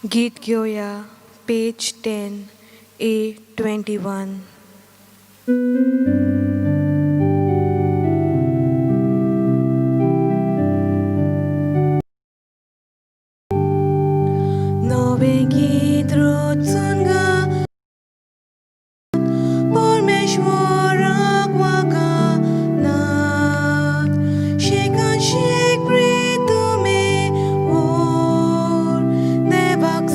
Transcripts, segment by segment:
गीत घेवया पेज 10 A21. नवें गीत रचून गा परमेश्वराक वागानात, शेकान शेक प्रीत तुमी ओर देवाक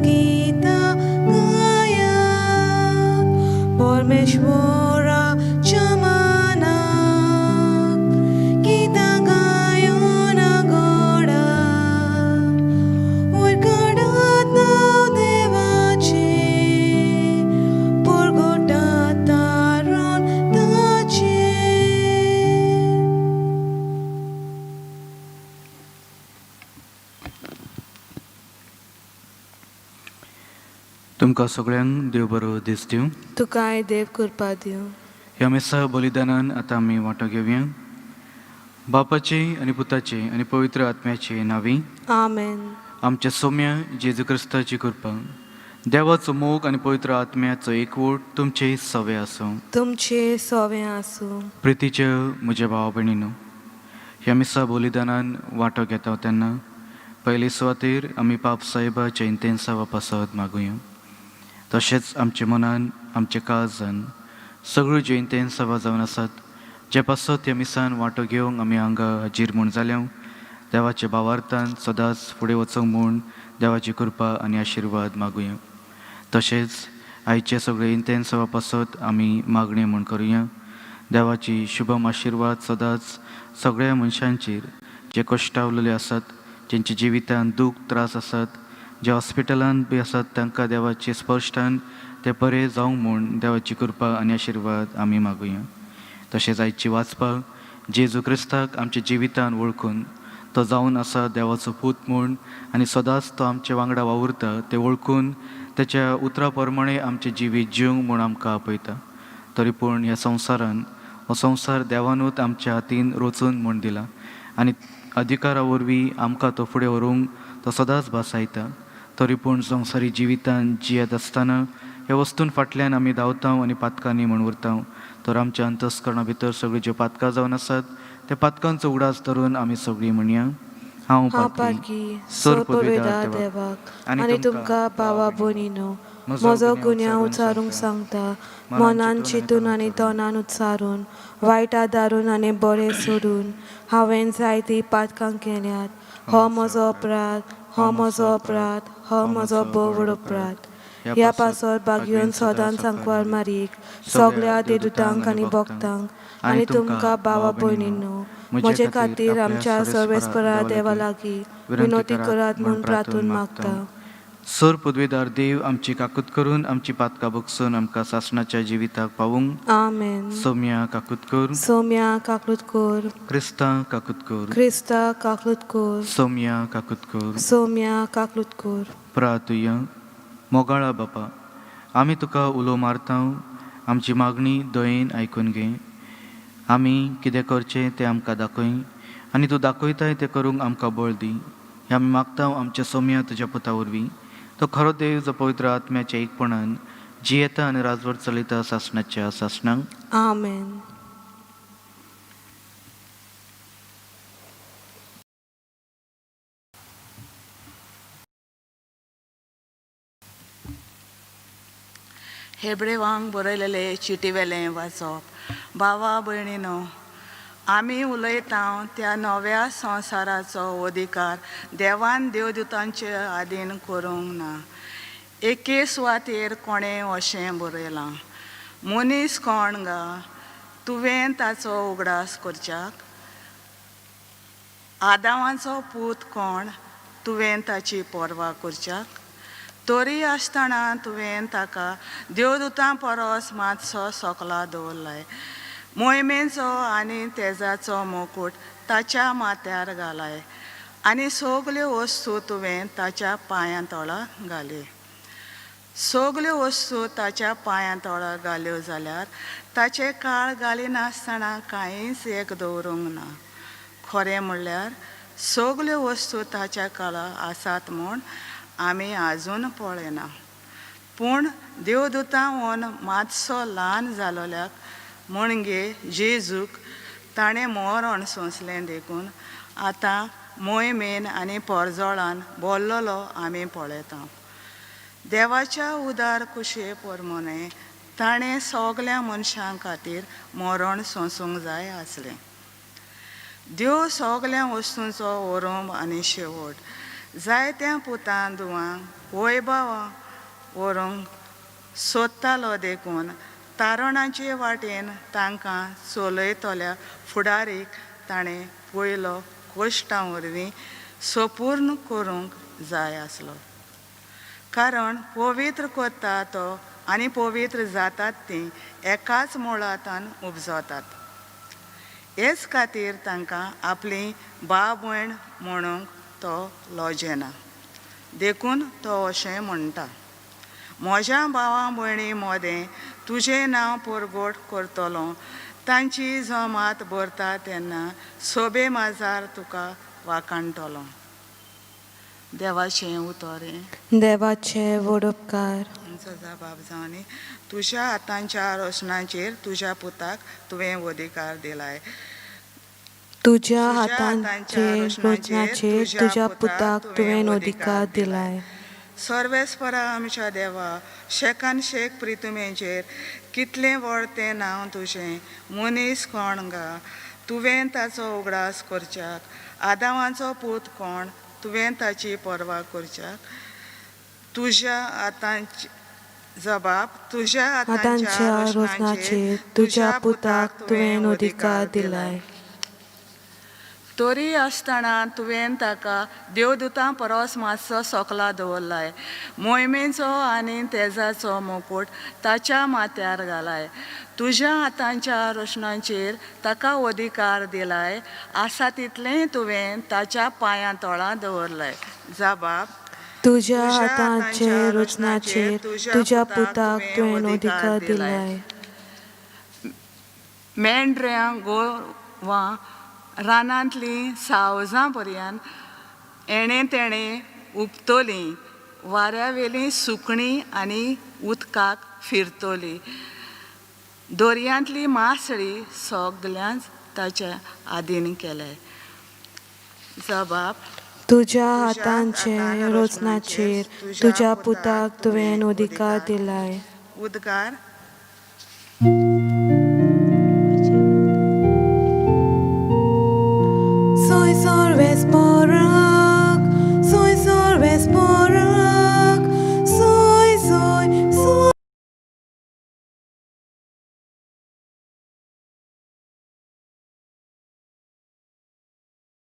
गितां गायात, परमेश्वराच्या मानाक गितां गायोन गोडात, वयर काडात नांव देवाचें, परगटात तारण ताचें. तुमकां सगळ्यांक देव बरो दीस दिवं. तुकाय देव कृपा दिवं. ह्या मिसा बलिदानान आतां आमी वांटो घेवया. बापाचे आनी पुताचे आनी पवित्र आत्म्याचे नांवी. आमेन. आमच्या सोम्या जेजू क्रिस्ताची कृपा, देवाचो मोग आनी पवित्र आत्म्याचो एकवट तुमचे सवे आसूं. तुमचे सोवें आसूं. प्रितीचे म्हज्या भावा भयणीनो, ह्या मिसा बलिदानान वांटो घेता तेन्ना पयले सुवातेर आमी पाप साहेबाच्या इंतेन्सावा पासत मागुया. तशेंच आमच्या मनान, आमच्या काळजान सगळ्यो ज्यो इंतेन्सावा जावन आसात, जे पासत ह्या मिसान वांटो घेवंक आमी हांगा हाजीर म्हूण जाल्या, देवाच्या भावार्थान सदांच फुडें वचूंक म्हूण देवाची कृपा आनी आशिर्वाद मागुया. तशेंच आयचे सगळे इंतेन्सावा पासत आमी मागणी म्हूण करुया. देवाची शुभम आशिर्वाद सदांच सगळ्या मनशांचेर, जे कश्टावलेले आसात, जेंच्या जिवितांत दूख त्रास आसात, जे हॉस्पिटलांत बी आसात, तांकां देवाचे स्पर्शान ते बरे जावंक म्हूण देवाची कृपा आनी आशिर्वाद आमी मागुया. तशेंच आयची वाचपाक जेजू क्रिस्ताक आमच्या जिवितान वळखून, तो जावन आसा देवाचो पूत म्हूण आनी सदांच तो आमचे वांगडा वावुरता ते वळखून, तेच्या उतरा प्रमाणे आमचें जिवीत जिवंक म्हूण आमकां आपयता. तरी पूण ह्या संवसारान हो संवसार देवानूच आमच्या हातीन रचून म्हूण दिला आनी अधिकारा वरवीं आमकां तो फुडें व्हरूंक तो सदांच भासायता. तरी पूण संवसारी जिवितान जियेत आसतना ह्या वस्तून फाटल्यान आमी धांवता आनी पातकांनी म्हूण उरता. तर आमच्या अंतस्करणा भितर सगळीं ज्यो पातकां जावन आसात, त्या पातकांचो उगडास धरून आमी सगळीं म्हणया: हांव हांव पातकी पातकी सोरपवेदा देवाक आनी तुमकां भावा भयणीनो म्हजो गुन्यांव उच्चारूंक सांगता. मनान चिंतून आनी तोंडान उच्चारून, वायट आदारून आनी बरें सोडून हांवें जायतीं पातकां केल्यात. हो म्हजो अपराध, हो म्हजो अपराध, हो म्हजो भोव व्हड अपराध. ह्या पासत भाग्योन सदांच सांकवार मारीक, सगळ्या देदुतांक आनी भक्तांक आनी तुमकां भावा भयणींनो म्हजे खातीर आमच्या सर्वेस्परा देवा लागीं विनवती करात म्हूण प्रार्थून मागता. सर पदवेदार देव आमची काकूत करून आमची पातकां बगसून आमकां सासणाच्या जिविताक पावूंक. आमेन. सोम्या काकूत कर. सोम्या काकूत कर. क्रिस्ता काकूत कर. क्रिस्ता काकूत कर. सोम्या काकूत कर. सोम्या काकूत कर. प्रातुया. मोगाळा बापा, आमी तुका उलो मारता. आमची मागणी दयेन आयकून घे. आमी कितें करचें तें आमकां दाखय आनी तूं दाखयताय तें करूंक आमकां बळ दी. हें आमी मागता आमच्या सोम्या तुज्या पुता वरवीं, तो खरो देव, जो पवित्र आत्म्याच्या एकपणान जियेता आनी राजवट चलयता सासणाच्या सासणाक. आमेन. हेब्रेवांक बरयलेले चिटीवेलें वाचप. भावा भयणीनो, आमी उलयता त्या नव्या संवसाराचो अधिकार देवान देवदूतांचे आदीन करूंक ना. एके सुवातेर कोणें अशें बरयलां, मनीस कोण गा तुवें ताचो उगडास करच्याक, आदावाचो पूत कोण तुवें ताची पर्वा करच्याक? तरी आसतना तुवें ताका देवदूतां परस मातसो सकला दवरलाय, मोहिमेचो आनी तेजाचो मुकूट ताच्या माथ्यार घालाय आनी सगल्यो वस्तू तुवें ताच्या पांयां तळा घाल्यो. सगल्यो वस्तू ताच्या पांयां तळा घाल्यो जाल्यार ताचें काळ घालिनासतना कांयच एक दवरूंक ना. खरें म्हणल्यार सगल्यो वस्तू ताच्या काळा आसात म्हूण आमी आजून पळयना. पूण देवदुतांवन मातसो ल्हान जालोल्याक म्हणजे जेजूक ताणें मरण सोंसलें देखून आतां मोहिमेन आनी पोरजोळान बोल्लोलो आमी पळयता. देवाच्या उदार कुशे परमोने ताणें सगल्या मनशां खातीर मरण सोंसूंक जाय आसलें. देव सगल्या वस्तूंचो ओरोंब आनी शेवट जायत्या पुतां धुवांक वैभवां व्हरूंक सोदतालो देखून तारणाचे वाटेन तांकां चलयतल्या फुडारीक ताणें पयलो कश्टां वरवीं सपूर्ण करूंक जाय आसलो. कारण पवित्र करता तो आनी पवित्र जातात तीं एकाच मुळांतान उपजतात. हेच खातीर तांकां आपली भाव भयण म्हणूंक तो लजेना. देखून तो अशें म्हणटा, म्हज्या भावा भयणी मदें तुजें नांव परगट करतलो, तांची जमात भरता तेन्ना सोबे माजार तुका वाखाणटलो. देवाचें उतर हें. देवाचे व्हड उपकार. आमचो जबाब जावनी तुज्या हातांच्या रोशणाचेर तुज्या पुताक तुवें अधिकार दिलाय. तुज्या हातांचे रोचनाचेर तुज्या पुताक तुवें अधिकार दिलाय. सर्वेस्परा आमच्या देवा, शेकान शेक प्रितुमेचेर कितलें व्हड तें नांव तुजें. मनीस कोण गा तुवें ताचो उगडास करच्याक, आदावाचो पूत कोण तुवें ताची पर्वा करच्याक. तुज्या हातांची जबाब तुज्या हातांच्या रोचनाचेर तुज्या पुताक तुवें अधिकार दिलाय. तरी आसतना तुवें ताका देवदुतां परस मातसो सोकला दवरलाय, मोहिमेचो आनी तेजाचो मुकूट ताच्या माथ्यार घालाय. तुज्या हातांच्या रोशणाचेर ताका अधिकार दिलाय, आसा तितलेंय तुवें ताच्या पांयां तोळां दवरलाय. जबाब तुज्या हातांचे रोचनाचेर तुज्या पुताक तुवें अधिकार दिलाय. मेंढऱ्यां गोरवां रानांतलीं सावजां पर्यान एणें तेणें उपतलीं, वाऱ्यावेलीं सुकणीं आनी उदकाक फिरतलीं, दर्यांतली मासळी सगल्यांच ताच्या आदीन केले. जबाब तुज्या हातांचे रोचनाचेर तुज्या पुताक तुवें अधिकार दिलाय. उदकार. Soy sorves porak, soy sorves porak, soy soy soy.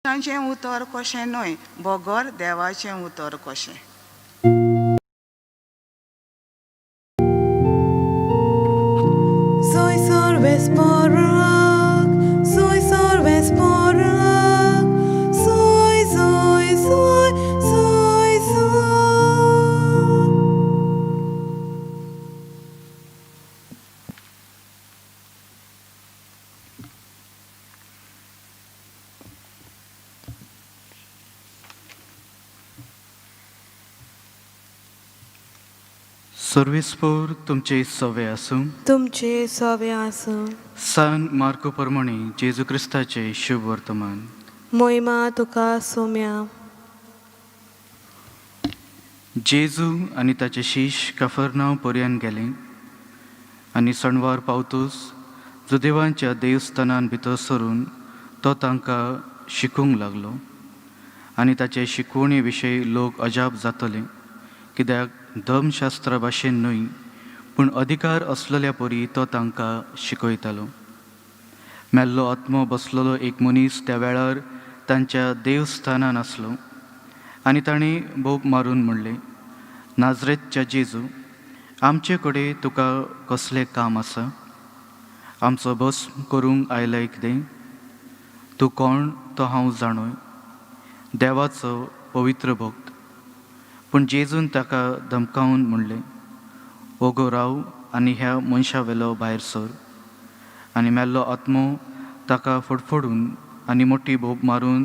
तांचें उतर कशें न्हय बगर देवाचें उतर कशें. Soy sorves porak, soy sorves porak, soy soy soy soy soy. सर्वेस्पोर तुमचे सवे आसूं. तुमचे सवे आसूं. सान मार्को प्रमाणे जेजू क्रिस्ताचे शुभ वर्तमान. मोहिमा तुका सोम्या. जेजू आनी ताचे शीश कफरनांव पर्यान गेले आनी सणवार पावतूच जुदेवांच्या देवस्थानान भितर सरून तो तांकां शिकूंक लागलो आनी ताचे शिकवणे विशयी लोक अजाप जातले, कित्याक धर्मशास्त्रा भाशेन न्हय पूण अधिकार आसलेल्या परी तो तांकां शिकयतालो. मेल्लो आत्मो बसलेलो एक मनीस त्या वेळार तांच्या देवस्थानान आसलो आनी ताणें बोब मारून म्हणलें, नाजरेतच्या जेजू, आमचे कडेन तुका कसलें काम आसा? आमचो भस्म करूंक आयलाय कितें? तूं कोण तो हांव जाणूय, देवाचो पवित्र भक्त. पूण जेजून ताका धमकावन म्हणलें, ओगो राव आनी ह्या मनशा वेलो भायर सर. आनी मेल्लो आत्मो ताका फडफडून आनी मोटी बोब मारून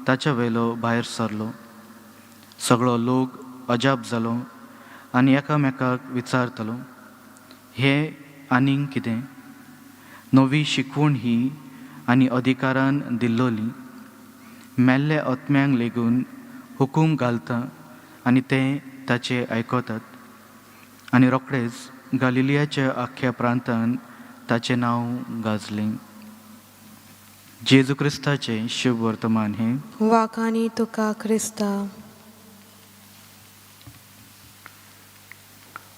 ताच्या वेलो भायर सरलो. सगळो लोक अजाप जालो आनी एकामेकाक विचारतालो, हें आनीक कितें? नवी शिकवण ही आनी अधिकारान दिल्लोली. मेल्ले आत्म्यांक लेगून हुकूम घालता आनी ते ताचे आयकतात. आनी रोखडेच गालिलियाच्या आख्ख्या प्रांतान ताचें नांव गाजलें. जेजू क्रिस्ताचें शुभ वर्तमान हें. वाखाणी तुका क्रिस्ता.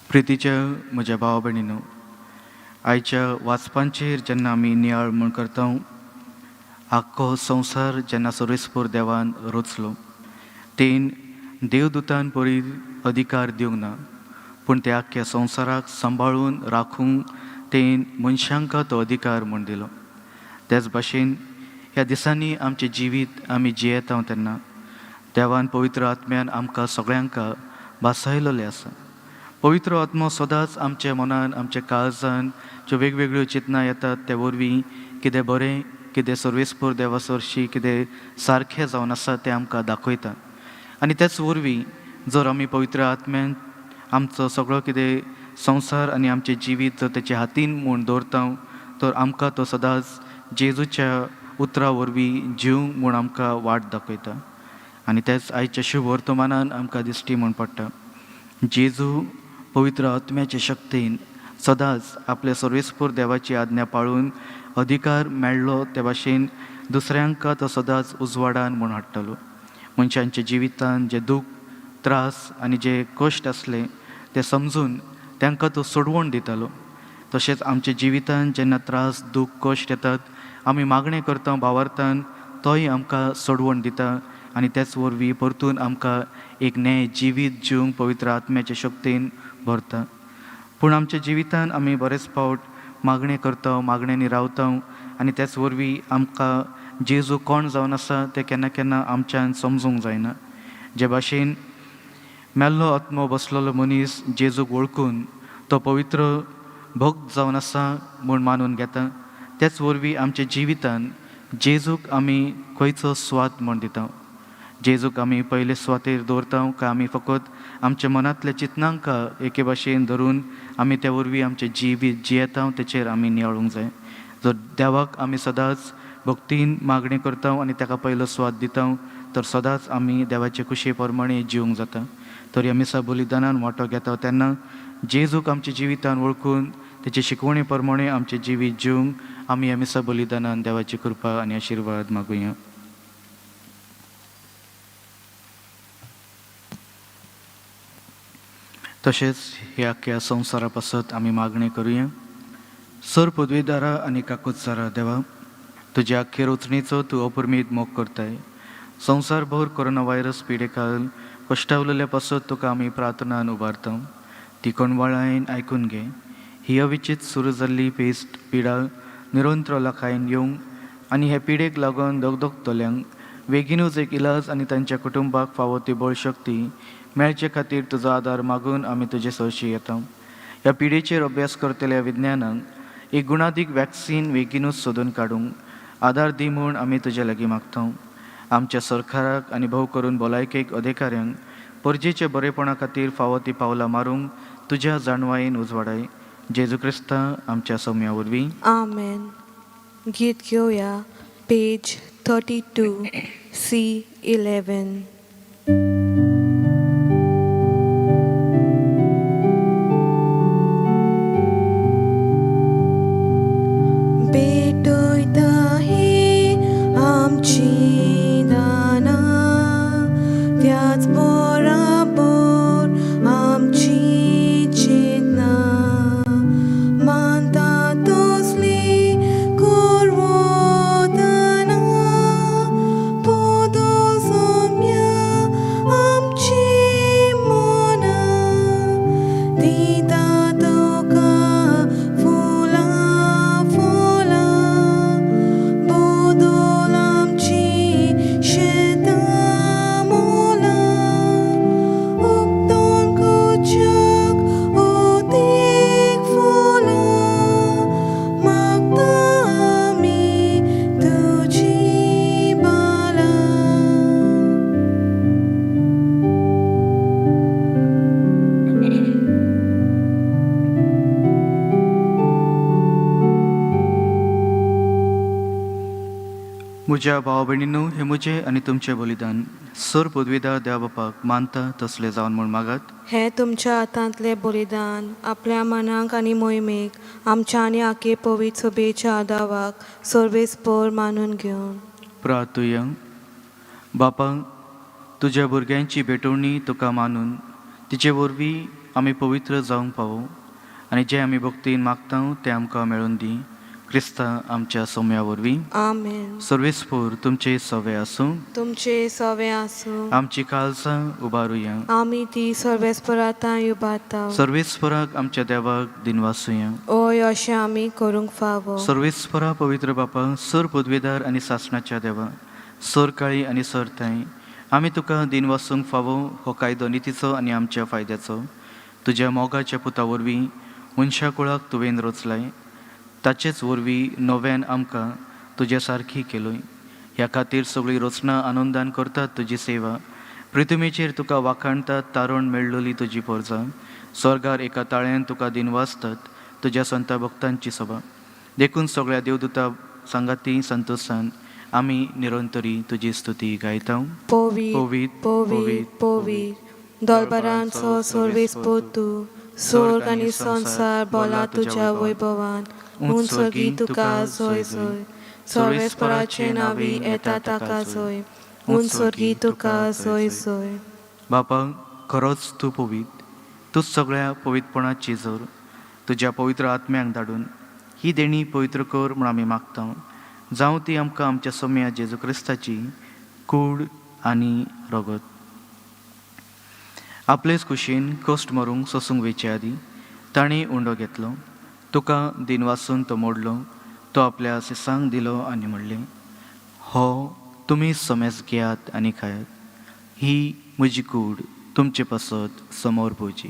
प्रितीच्या म्हज्या भाव भयणीनो, आयच्या वाचपांचेर जेन्ना आमी नियाळ म्हूण करता, आख्खो संवसार जेन्ना सर्वेस्पोर देवान रचलो तेन देवदूतान परी अधिकार दिवंक ना, पूण त्या आख्ख्या संवसाराक सांबाळून राखूंक तेन मनशांक तो अधिकार म्हूण दिलो. त्याच भाशेन ह्या दिसांनी आमचें जिवीत आमी जियेता तेन्ना देवान पवित्र आत्म्यान आमकां सगळ्यांक भासायलेलें आसा. पवित्र आत्मो सदांच आमच्या मनान आमच्या काळजान ज्यो वेगवेगळ्यो चिंतना येतात ते वरवीं कितें बरें, कितें सर्वेस्पोर देवा सरशी कितें सारकें जावन आसा तें आमकां दाखयता. आनी तेच वरवीं जर आमी पवित्र आत्म्यान आमचो सगळो कितें संवसार आनी आमचें जिवीत जर तेच्या हातीन म्हूण दवरता तर आमकां तो सदांच जेजूच्या उतरा वरवीं जिवंक म्हूण आमकां वाट दाखयता. आनी तेच आयच्या शुभ वर्तमानान आमकां दिश्टी म्हूण पडटा, जेजू पवित्र आत्म्याचे शक्तीन सदांच आपल्या सर्वेस्पोर देवाची आज्ञा पाळून अधिकार मेळ्ळो ते भाशेन दुसऱ्यांक तो सदांच उजवाडान म्हूण हाडटलो. मनशांच्या जिवितान जे दूख, त्रास आनी जे कश्ट आसले ते समजून तांकां तो सोडवण दितालो. तशेंच आमच्या जिवितान जेन्ना त्रास, दूख, कश्ट येतात आमी मागणें करता भावार्थान, तोय आमकां सोडवण दिता आनी तेच वरवीं परतून आमकां एक न्याय जिवीत जिवंक पवित्र आत्म्याचे शक्तीन भरता. पूण आमच्या जिवितान आमी बरेच फावट मागणें करता, मागण्यांनी रावता आनी तेच वरवीं आमकां जेजू कोण जावन आसा तें केन्ना केन्ना आमच्यान समजूंक जायना. जे भाशेन मेल्लो आत्मो बसलेलो मनीस जेजूक वळखून तो पवित्र भक्त जावन आसा म्हूण मानून घेता, तेच वरवीं आमच्या जिवितान जेजूक आमी खंयचो स्वाद म्हूण दिता. जेजूक आमी पयले सुवातेर दवरता काय आमी फकत आमच्या मनांतल्या चिंतनांक एके भाशेन धरून आमी त्या वरवीं आमचें जिवीत जियेता तेचेर आमी नियाळूंक जाय. जर देवाक आमी सदांच भक्तीन मागणी करता आनी ताका पयलो स्वाद दिता तर सदांच आमी देवाचे कुशे प्रमाणे जिवंक जाता. तर ह्या मिसा बलिदानान वांटो घेता तेन्ना जेजूक आमच्या जिवितान वळखून तेचे शिकवणे प्रमाणे आमचें जिवीत जिवंक आमी ह्या मिसा बलिदानान देवाची कृपा आनी आशिर्वाद मागुया. तशेंच ह्या अख्ख्या संवसारा पासत आमी मागणी करुया. सर पदवीदारा आनी काकोत्सारा देवा, तुज्या अख्खे रचणेचो तूं अपरमीत मोग करताय. संवसारभर कोरोना व्हायरस पिडेकाल कश्टावलेल्या पासत तुका आमी प्रार्थनान उबारता. ती कोणवाळायन आयकून घे. ही अविचीत सुरू जाल्ली पेस्ट पिडा निरंतर लाखायन येवंक आनी हे पिडेक लागून दगदगतल्यांक बेगीनूच एक इलाज आनी तांच्या कुटुंबाक फावो ती बळशक्ती मेळचे खातीर तुजो आदार मागून आमी तुजे सरशी येता. ह्या पिडेचेर अभ्यास करतल्या विज्ञानाक एक गुणादीक वॅक्सीन बेगीनूच सोदून काडूंक आदार दी म्हूण आमी तुजे लागीं मागता. आमच्या सरकाराक आनी भोव करून भलायकेक अधिकाऱ्यांक परजेच्या बरेपणा खातीर फावो ती पावलां मारूंक तुज्या जाणवायेन उजवाडाय. जेजू क्रिस्ता आमच्या सम्या वरवीं. आमेन. गीत घेवया पेज 32 C11. भेटयता ही आमची दानां, त्याच बराबर आमची चिंतना, मानता तसली करवतना, पोदो सोम्या. म्हज्या भाव भयणींनो, हें म्हजें आनी तुमचें बलिदान सर पदवीदार देव बापाक मानता तसलें जावन म्हूण मागात. हें तुमच्या हातांतलें बलिदान आपल्या मनाक आनी मोहिमेक आमच्या आनी आखे पवित्र सभेच्या आदावाक सर्वेस्पोर मानून घेवन. प्रार्थुया. बापा, तुज्या भुरग्यांची भेटवणी तुका मानून तिचे वरवीं आमी पवित्र जावंक पावो आनी जें आमी भक्तीन मागता तें आमकां मेळून दी, क्रिस्ता आमच्या सोम्या वरवीं. आमेन. सर्वेस्पोर तुमचे सवे आसूं. तुमचे सवे आसूं. आमची काळजां उबारुया. आमी ती सर्वेस्परातां उबारता. सर्वेस्पराक आमच्या देवाक दिनवासुया. ओय, अशें आमी करूंक फावो. सर्वेस्परा, पवित्र बापा, सर पदवेदार आनी सासणाच्या देवा, सर काळी आनी सर ताई, आमी तुका दिनवासूंक फावो हो कायदो नितीचो आनी आमच्या फायद्याचो. तुज्या मोगाच्या पुता वरवीं मनशा कुळाक तुवें रचलाय, ताचेच वरवीं नव्यान आमकां तुज्या सारकी केलोय. ह्या खातीर सगळी रचना आनंदान करतात तुजी सेवा. पृथ्वीचेर तुका वाखाणतात तारण मेळ्ळली तुजी पोरजां. स्वर्गार एका ताळ्यान तुका दिनवासतात तुज्या संता भक्तांची सभा. देखून सगळ्या देवदूता सांगाती संतोशान आमी निरंतरी तुजी स्तुती गायता. पवित्र, पवित्र, पवित्र, पवित्र, दरबारांचो सर्वेस्पोर तूं, स्वर्ग आनी संवसार बोला तुज्या वैभवान. म्हूण स्वर्गी तुका जोय जोय. सर्वेस्पराचे नांवी येता ताका जोय. म्हूण स्वर्गी तुका जोय जोय. बापा, खरोच तूं पवित्र, तूं सगळ्या पवित्रपणाची जोर. तुज्या पवित्र आत्म्यांक धाडून ही देणी पवित्र कर म्हूण आमी मागता. जावं ती आमकां आमच्या सोम्या जेजू क्रिस्ताची कूड आनी रगत. आपलेच कुशीन कश्ट मरूंक सोसूंक वेचे आदीं ताणें उंडो घेतलो, तुका दिनवासून तो मोडलो, तो आपल्या सिसांक दिलो आनी म्हणलें, हो तुमी समेज घेयात आनी खायात, ही म्हजी कूड तुमचे पासत समोर पोवची.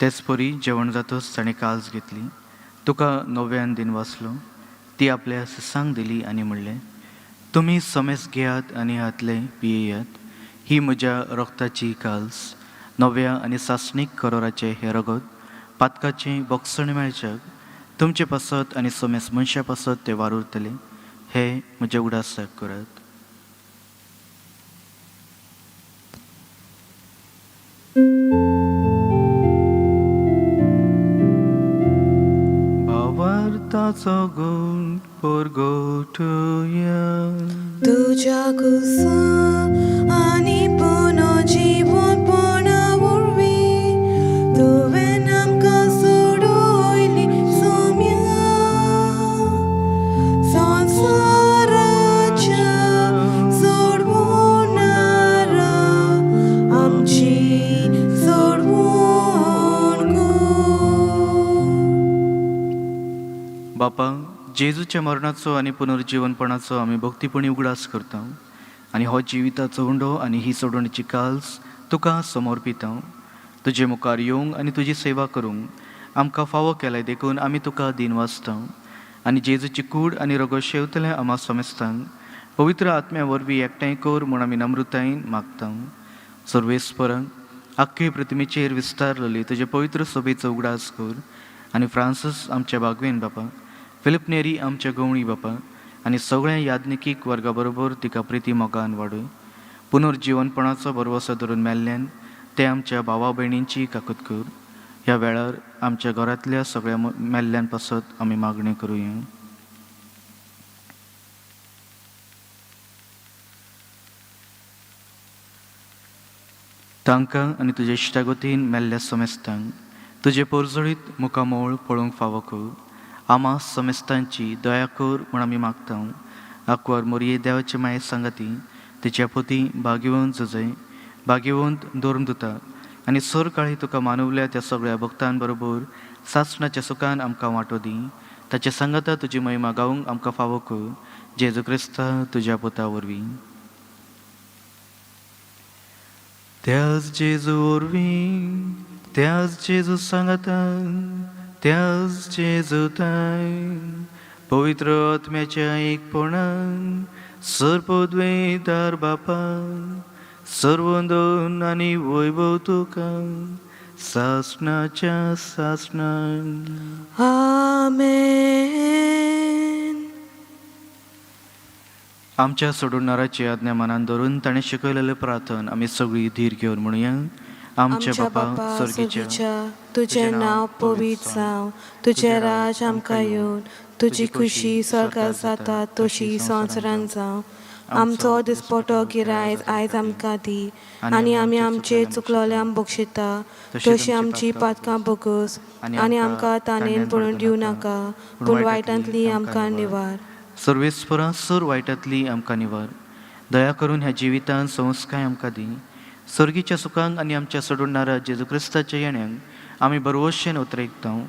तेच परी जेवण जातच ताणें काल्स घेतली, तुका नव्यान दिन वाचलो, ती आपल्या सिसांक दिली आनी म्हणलें, तुमी समेज घेयात आनी हातले पियेयात, ही म्हज्या रक्ताची काल्स, नव्या आनी सासणीक करोराचें हें रगत पातकाचें बोगसण मेळच्याक तुमचे पासत आनी समेज मनशा पासत तें वारुरतलें. हे म्हज्या उडासाक करात. भावार्थाचो गुण परगटुया. तुज्या कुसा आनी पुनर्जीवनपणा वरवीं तुवें आमकां सोडयली सोम्या. संवसाराच्या सोडवणारा आमची सोडवण कर. बापा, जेजूच्या मरणाचो आनी पुनर्जीवनपणाचो आमी भक्तीपणी उगडास करता आनी हो जिविताचो उंडो आनी ही सोडवणीची काल्स तुका समर्पिता. तुजे मुखार येवंक आनी तुजी सेवा करूंक आमकां फावो केलाय देखून आमी तुका दिनवासता. आनी जेजूची कूड आनी रगत शेवतल्या आमा समेस्तांक पवित्र आत्म्या वरवीं एकठांय कर म्हूण आमी नम्रतायेन मागता. सर्वेस्परांक आख्खे पृथ्वीचेर विस्तारलेली तुजे पवित्र सभेचो उगडास कर आनी फ्रांसीस आमच्या बागवेन बापा, फिलीप नेरी आमच्या गवळी बापा आनी सगळ्या याज्ञिकीक वर्गा बरोबर तिका प्रिती मोगान वाडय. पुनर्जिवनपणाचो भरवसो धरून मेल्ल्यान ते आमच्या भावा भयणींची काकूत कर. ह्या वेळार आमच्या घरांतल्या सगळ्या मेल्ल्यान पासत आमी मागणी करुया. तांकां आनी तुजे इश्टागतीन मेल्ल्या समेस्तांक तुजे पोरजळीत मुखामोळ पळोवंक फावो कर. आमा समेस्तांची दया कर म्हूण आमी मागता. आकवार मोरये देवाचे माये सांगाती, तिच्या पोती भाग्यवंत जुजय, भाग्यवंत धरून दिता आनी सर काळी तुका मानवल्या त्या सगळ्या भक्तां बरोबर सासणाच्या सुखान आमकां वांटो दी. ताचे सांगाता तुजी महिमा गावंक आमकां फावो कर, जेजू क्रिस्ता तुज्या पुता वरवीं. त्याच जेजू वरवीं, त्याच जेजू सांगातान, त्याच जेजू ताय, पवित्र आत्म्याच्या एकपणान, सर्पद्वैतार बापान, सर्वंदन आनी वैभव तुका सासणाच्या सासणाक. आमेन. आमच्या सोडणाराची आज्ञा मनान धरून ताणें शिकयलेलें प्रार्थन आमी सगळीं धीर घेवन म्हणुया. आमच्या बापा स्वर्गीच्या, तुजें नांव पवित्र जावं, तुजें राज आमकां येवन, तुजी खुशी स्वर्गार जाता तशी संवसारांत जावं. आमचो दिसपटो गिरायज आयज आमकां दी, आनी आमी आमचे चुकलोल्यांक बक्षिता तशी आमची पातकां भोगस, आनी आमकां ताणेन पडून दिवं नाका, पूण वायटांतली आमकां निवार. सर्वेस्परा सर वायटांतली आमकां निवार. दया करून ह्या जिवितांत संस्काय आमकां दी. सर्गीच्या सुखांक आनी आमच्या सोडणारा जेजू क्रिस्ताच्या येण्यांक आमी बरवशेन उतरेकता.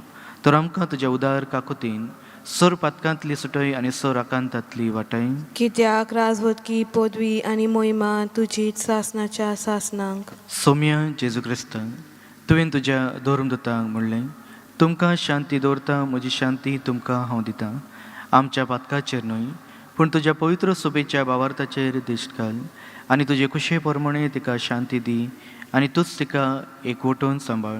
तर आमकां तुज्या उदार काकुतीन सर पातकांतली सुटय आनी सर आकांतांतली वाटय. कित्याक राजवटकी पदवी आनी मोहिमा तुजीच सासणाच्या सासणांक. सोम्या जेजू क्रिस्ता, तुवें तुज्या धर्मदूतांक म्हणलें, तुमकां शांती दवरता, म्हजी शांती तुमकां हांव दितां. आमच्या पातकाचेर न्हय पूण तुज्या पवित्र सुबेच्या बावार्थाचेर दिश्ट घाल आनी तुजे खुशे प्रमाणे तिका शांती दी आनी तूंच तिका एकवटून सांबाळ,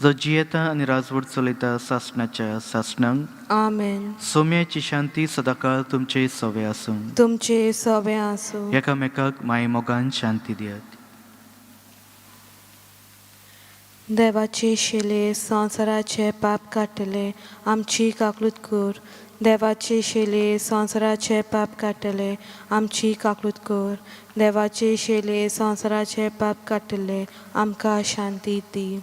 जो जियेता आनी राजवट चलयता सासणाच्या सासणांक. आमेन. सोम्याची शांती सदांकाळ तुमचे सवे आसूं. तुमचे सवे आसूं. एकामेकाक माये मोगान शांती दियात. देवाचे शिले संवसाराचे पाप काडटले, आमची काकलूत कर. देवाचे शिले संवसाराचे पाप काडटले, आमची काकलूत कर. देवाचे शिले संवसाराचे पाप काडटले, आमकां शांती दी.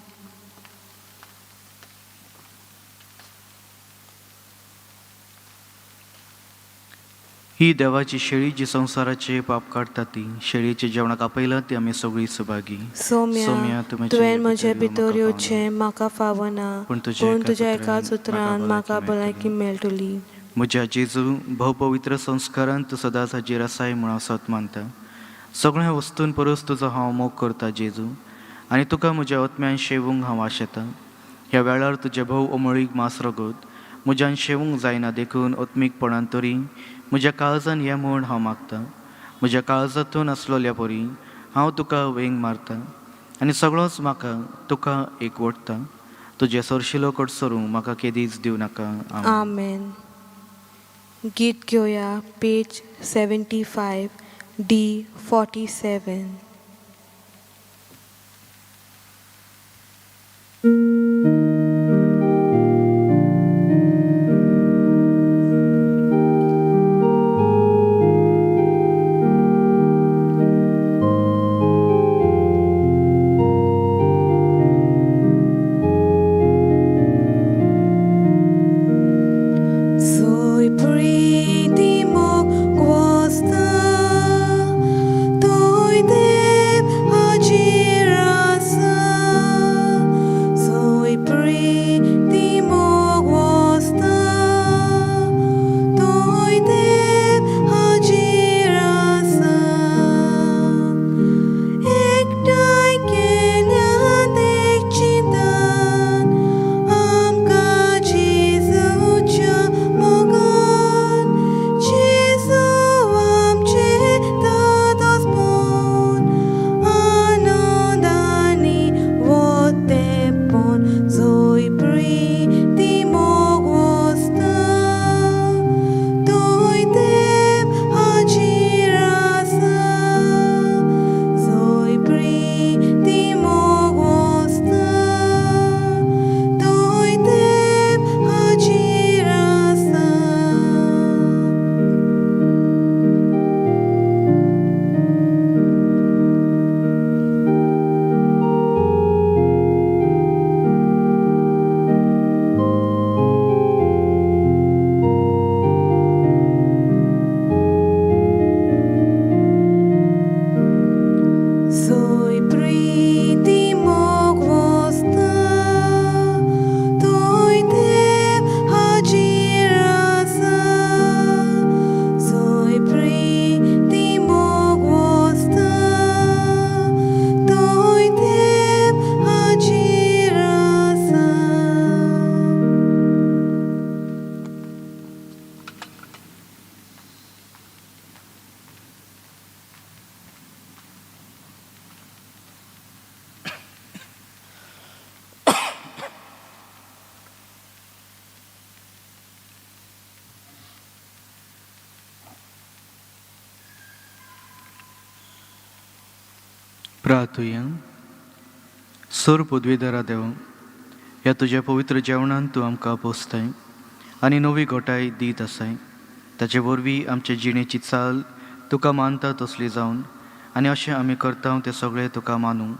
ही देवाची शेळी जी संवसाराचे पाप काडटा ती शेळीचे जेवणाक आपयला ती आमी सगळीं सभागी. सोम्या, तुवें म्हजे भितर येवचें म्हाका फावना, पूण तुज्या पूण तुज्या एकाच उतरान म्हाका भलायकी मेळटली. म्हज्या जेजू, भोवपवित्र संस्कारान तूं सदांच हाजीर आसाय म्हूण हांव सत मानता. सगळ्या वस्तून परस तुजो हांव मोग करता जेजू, आनी तुका म्हज्या आत्म्यान शेवूंक हांव आशेतां. ह्या वेळार तुजें भोव अमोळीक मांस रगत म्हज्यान शेवूंक जायना, देखून आत्मीकपणान तरी म्हज्या काळजान ये म्हूण हांव मागतां. म्हज्या काळजांतून आसलोल्या परी हांव तुका वेंग मारता आनी सगळोच म्हाका तुका एकवटता. तुजें सरशिलो कडसरूंक म्हाका केदीच दिवं नाका. आमेन. आमेन. गीत घेवया पेज 75 D 47. Soy pretty mo gusta, toy de प्रार्थुया. सोर पदवीधरा देव, ह्या तुज्या पवित्र जेवणान तूं आमकां पोसताय आनी नवी घोटाय दीत आसाय. ताचे वरवीं आमचे जिणेची चाल तुका मानता तसली जावन आनी अशें आमी करता तें सगळें तुका मानूं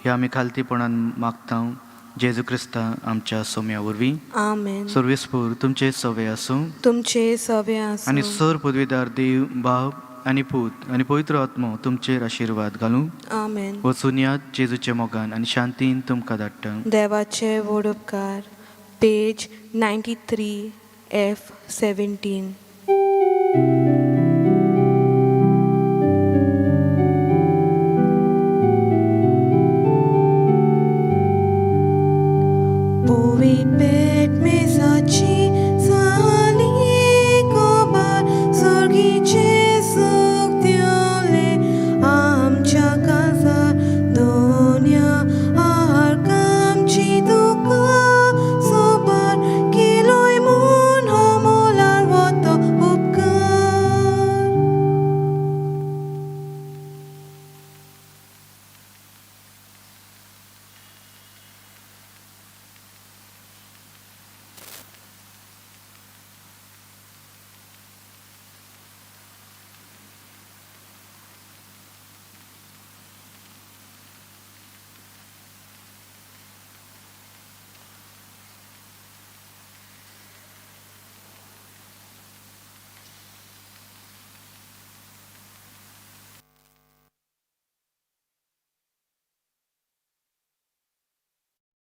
हें आमी खालतीपणान मागता, जेजू क्रिस्ता आमच्या सोम्या वरवीं. आमेन. सर्वेस्पूर तुमचे सवे आसूं. तुमचे सवे आनी आसूं. सर पदवीदार देव बाप आनी पूत आनी पवित्र आत्मो तुमचेर आशिर्वाद घालूं. आमेन. वचून यात, जेजूच्या मोगान आनी शांतीन तुमकां धाडटा. देवाचे व्हड उपकार. पेज 93 एफ 17. पोवी पेट मेजाची.